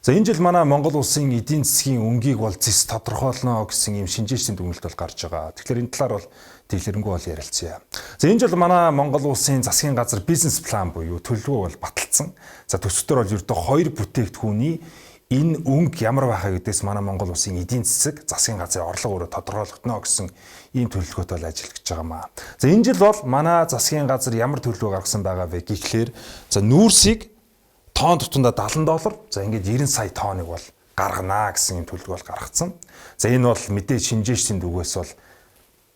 За, энэ жил манай Монгол улсын эдийн засгийн өнгийг бол зэс тодорхойлно гэсэн ийм шинжээчдийн дүгнэлт бол гарч байгаа. Тэгэхээр энэ талаар бол дэлгэрэнгүй бол ярилцъя. За, энэ жил манай Монгол улсын засгийн газар бизнес план буюу төлөвлөгөө бол баталсан. За, төсөв дээр бол ердөө хоёр бүтээгдэхүүний энэ өнгө ямар байхаа гэдгээс манай Монгол улсын эдийн засаг, засгийн газрын орлого өөрөө тодорхойлогдоно гэсэн ийм төлөвлөгөөтэй бол ажиллаж байгаа маа. За, энэ жил бол манай засгийн газар ямар төлөвлөгөө гаргасан байгаа вэ гэхлээр, за, нүүрсийг тонн тутамдаа 70 доллар, за, ингээд 90 сая тонныг бол гарганаа гэсэн юм төлөвлөгөө бол гаргацсан. За, энэ бол мэдээ шинжээчдийн дүгээс бол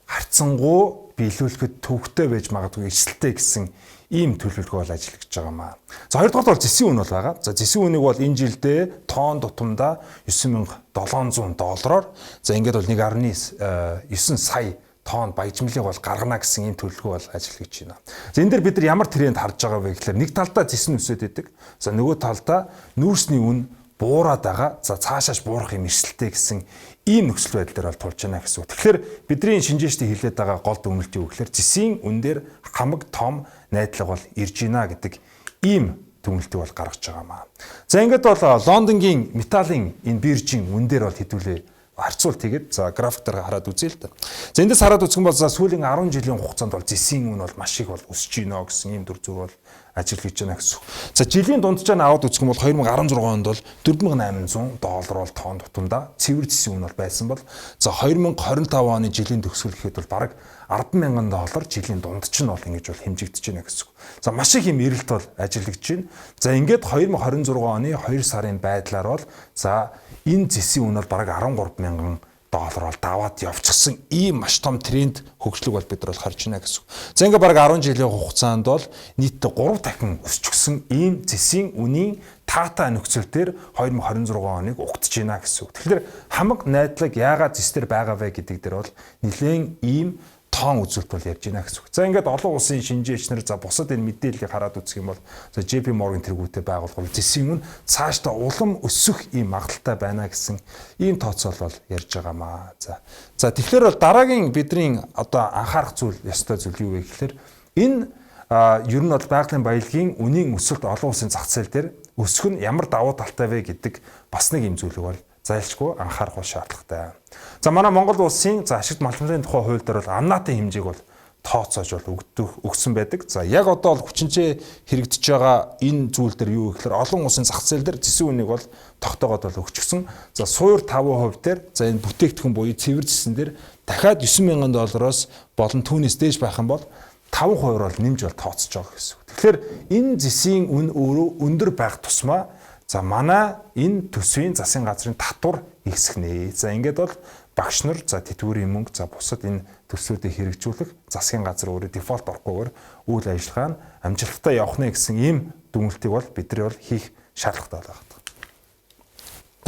харьцангуй биелүүлэхэд төвөгтэй байж магадгүй, эрсдэлтэй гэсэн ийм төлөвлөгөө бол ажиллаж байгаа маа. За, хоёрдугаар бол зэсийн үн бол байгаа. За, зэсийн үнийг бол энэ жилдээ тонн тутамдаа 9700 доллараар, за, ингээд бол 1.9 сая тонн баяжмлыг бол гаргана гэсэн ийм төлөвлөгөө бол ажиллаж байна. За, энэ дээр бид нар ямар тренд харж байгаа вэ гэхээр нэг талдаа зэс нь өсөд идэг. За, нөгөө талдаа нүүрсний үн буураад байгаа. За, цаашааш буурах юм эрсдэлтэй гэсэн ийм нөхцөл байдал дээр бол тулж байна гэсэн үг. Тэгэхээр бидний шинжээчдийн хэлээд байгаа гол дүгнэлт юу гэхээр зэсийн үн дээр хамаг том найдлага бол ирж байна гэдэг ийм дүгнэлтийг бол гаргаж байгаа маа. За, ингээд бол Лондонгийн металлын энэ биржийн үн дээр бол хэдүүлээ харьцуулт хийгээд, за, график дээр хараад үзье л да. За, эндээс хараад үзэх юм бол, за, сүүлийн 10 жилийн хугацаанд бол зэсийн үн бол маш их бол өсөж байна гэсэн ийм дүр зураг бол ажиллаж байна гэсэн. За, жилийн дунджаар нь аваад үзэх юм бол 2016 онд бол 4800 доллар бол тонн тутамдаа цэвэр зэсийн үн бол байсан бол, за, 2025 оны жилийн төгсгөл гэхэд бол бараг 10,000 доллар жилийн дундч нь бол ингэж бол хэмжигдэж байна гэсэн. За, маш их юм эрэлт бол ажиллагдж байна. За, ингээд 2026 оны 2 сарын байдлаар бол, за, энэ зэсийн үн бол бараг 13,000 доллар бол даваад явчихсан ийм маш том тренд хөгжлөг бол бид нар бол харж байна гэсэн. За, ингээ бараг 10 жилийн хугацаанд бол нийтдээ 3 дахин өсчихсөн ийм зэсийн үнийн таатай нөхцөл дээр 2026 оныг угтж байна гэсэн үг. Тэгэхээр хамаг найдлага яагаад зэс дээр байгаа вэ гэдэг дээр бол нэлээд ийм тоон үзүүлэлт бол ярьж байна гэсэн үг. За, ингээд олон улсын шинжээч нар, за, бусад энэ мэдээллийг хараад үзэх юм бол, за, JP Morgan тэргүүтэй байгууллага зэсийн үн цаашдаа улам өсөх ийм магадлалтай байна гэсэн ийм тооцоол бол ярьж байгаа маа. За, тэгэхээр бол дараагийн бидний одоо анхаарах зүйл, ёстой зүйл юу вэ гэхээр энэ ер нь бол байгалийн баялагын үнийн өсөлт олон улсын зах зээл дээр өсөх нь ямар давуу талтай вэ гэдэг бас нэг юм зүйлийг бол зайлшгүй анхаарах шаардлагатай. За, манай Монгол улсын, за, ашигт малмлын тухай хууль дээр бол амнаатын хэмжээг бол тооцоож бол өгсөн байдаг. За, яг одоо бол хүчинчээ хэрэгжиж байгаа энэ зүйл дээр юу гэхээр олон улсын зах зээл дээр зэсийн үнийг бол тогтоогоод бол өгчихсөн. За, суур 5% дээр, за, энэ бүтээгдэхүүн буюу цэвэр зэсэн дээр дахиад 9,000 доллароос болон түүнээс дээш байх юм бол 5% бол нэмж бол тооцож байгаа гэсэн үг. Тэгэхээр энэ зэсийн үн өөрөө өндөр байх тусмаа, за, манай энэ төсвийн засгийн газрын татвар ихсгэнэ. За, ингээд бол багш нар, за, тэтгэврийн мөнгө, за, бусад энэ төслүүдийг хэрэгжүүлэх засгийн газар өөрөө дефолт орохгүйгээр үйл ажиллагаа нь амжилттай явах нэ гэсэн ийм дүгнэлтийг бол бидний бол хийх шаардлагатай байна.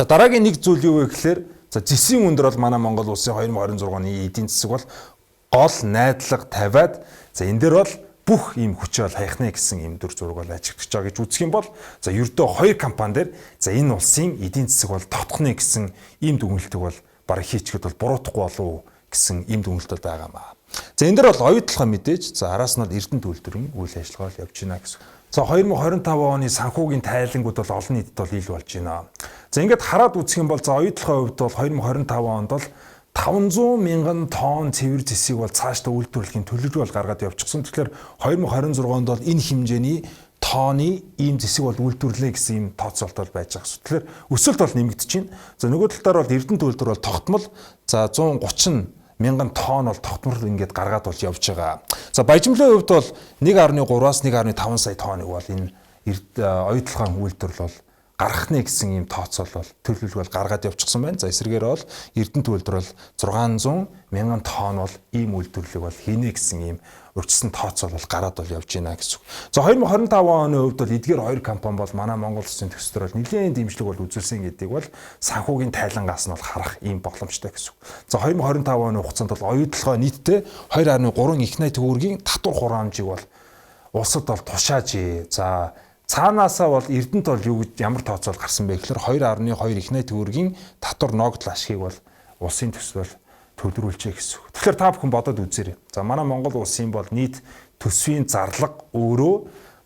За, дараагийн нэг зүйл юу вэ гэхээр, за, зэсийн өндөр бол манай Монгол улсын 2026 оны эдийн засаг бол гол найдлага тавиад, за, энэ дээр бол бүх ийм хүчээ бол хаяхна гэсэн ийм дүр зураг бол ажиглаж байгаа гэж үзэх юм бол, за, ердөө хоёр компани дээр, за, энэ улсын эдийн засаг бол тогтхно гэсэн ийм дүгнэлтийг бол бараг хийчихэд бол буруутахгүй болов гэсэн ийм дүгнэлт бол байгаа маа. За, энэ дээр бол оюутлахаа мэдээж, за, араас нь бол Эрдэнэ үйлдвэрийн үйл ажиллагаа бол явж байна гэсэн. За, 2025 оны санхүүгийн тайлангууд бол олон нийтэд бол ил болж байна. За, ингээд хараад үзэх юм бол, за, оюутлахын хувьд бол 2025 онд бол 500 мянган тонн цэвэр зэсийг бол цаашдаа үйлдвэрлэхийн төлөвлөгөө бол гаргаад явчихсан. Тэгэхээр 2026 онд бол энэ хэмжээний тооны ийм зэсийг бол үйлдвэрлэе гэсэн ийм тооцоолт бол байж байгаа гэсэн. Тэгэхээр өсөлт бол нэмэгдэж байна. За, нөгөө тал дээр бол Эрдэнэ үйлдвэр бол тогтмол, за, 130 мянган тонн бол тогтмол ингээд гаргаад бол явж байгаа. За, баяжмлын хувьд бол 1.3-аас 1.5 сая тонныг бол энэ оюутлогын үйлдвэрлэл бол гаргах нэ гэсэн ийм тооцоол бол төлөвлөгөө бол гаргаад явчихсан байна. За, эсрэгээр бол Эрдэнэ үйлдвэр бол 600 мянган тонн бол ийм үйлдвэрлэлийг бол хийнэ гэсэн ийм урьдчилсан тооцоол бол гараад бол явж байна гэсэн үг. За, 2025 оны хувьд бол эдгээр хоёр компани бол манай Монгол улсын төсдөр бол нэлээд дэмжлэг бол үзүүлсэн гэдгийг бол санхүүгийн тайлангаас нь бол харах ийм боломжтой гэсэн үг. За, 2025 оны хугацаанд бол оюутлогоо нийтдээ 2.3 их найт төгрөгийн татвар хураамжийг бол улсад бол тушаажээ. За, цаанаасаа бол Эрдэнэт бол юу гэж ямар тооцоол гарсан бэ гэхээр 2.2 их найт төгрөгийн татвар ногдол ашгийг бол улсын төсөл бол төвлөрүүлжээ гэсэн үг. Тэгэхээр та бүхэн бодоод үзээрэй. За, манай Монгол улсын бол нийт төсвийн зарлага өөрөө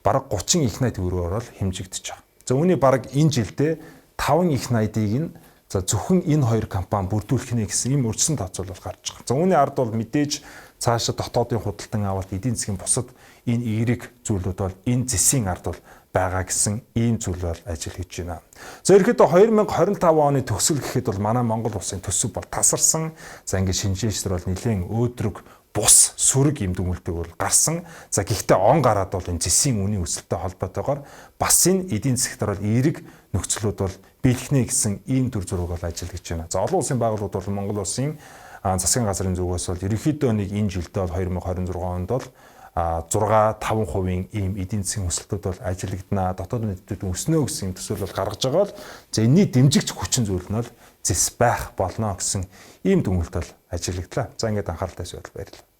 бараг 30 их найт төгрөгөөр бол хэмжигдэж байгаа. За, үүний бараг энэ жилдээ 5 их 80-ыг нь за зөвхөн энэ хоёр компани бүрдүүлэх нэ гэсэн ийм урьдчилан тооцоолол гарч байгаа. За үүний ард бол мэдээж цаашаа дотоодын худалдан авалт, эдийн засгийн бусад энэ эерэг зүйлүүд бол энэ зэсийн ард бол байгаа гэсэн ийм зүйл бол ажил хийж байна. За ерөнхийдөө 2025 оны төгсгөл гэхэд бол манай Монгол улсын төсөв бол тасарсан. За ингээд шинжээчдэр бол нэлээд өөдрөг бус сөрөг юм дүгнэлтийг бол гарсан. За гэхдээ он гараад бол энэ зэсийн үнийн өсөлттэй холбоотойгоор бас энэ эдийн засагт бол эерэг нөхцлүүд бол биелэх нэ гэсэн ийм төр зураг бол ажиллаж байна. За олон улсын байгууллагууд бол Монгол улсын засгийн газрын зүгээс бол ерөнхийдөө нэг энэ жилдээ бол 2026 онд бол 6 5% ийм эдийн засгийн өсөлтүүд бол ажиглагдана. Дотоод нийтэд өснө гэсэн төсөөлөл бол гаргаж байгаа бол за энэний дэмжигч хүчин зүйл нь бол зэс байх болно гэсэн ийм дүгнэлт бол ажиглагдлаа. За ингээд анхааралтай байсанд баярлалаа.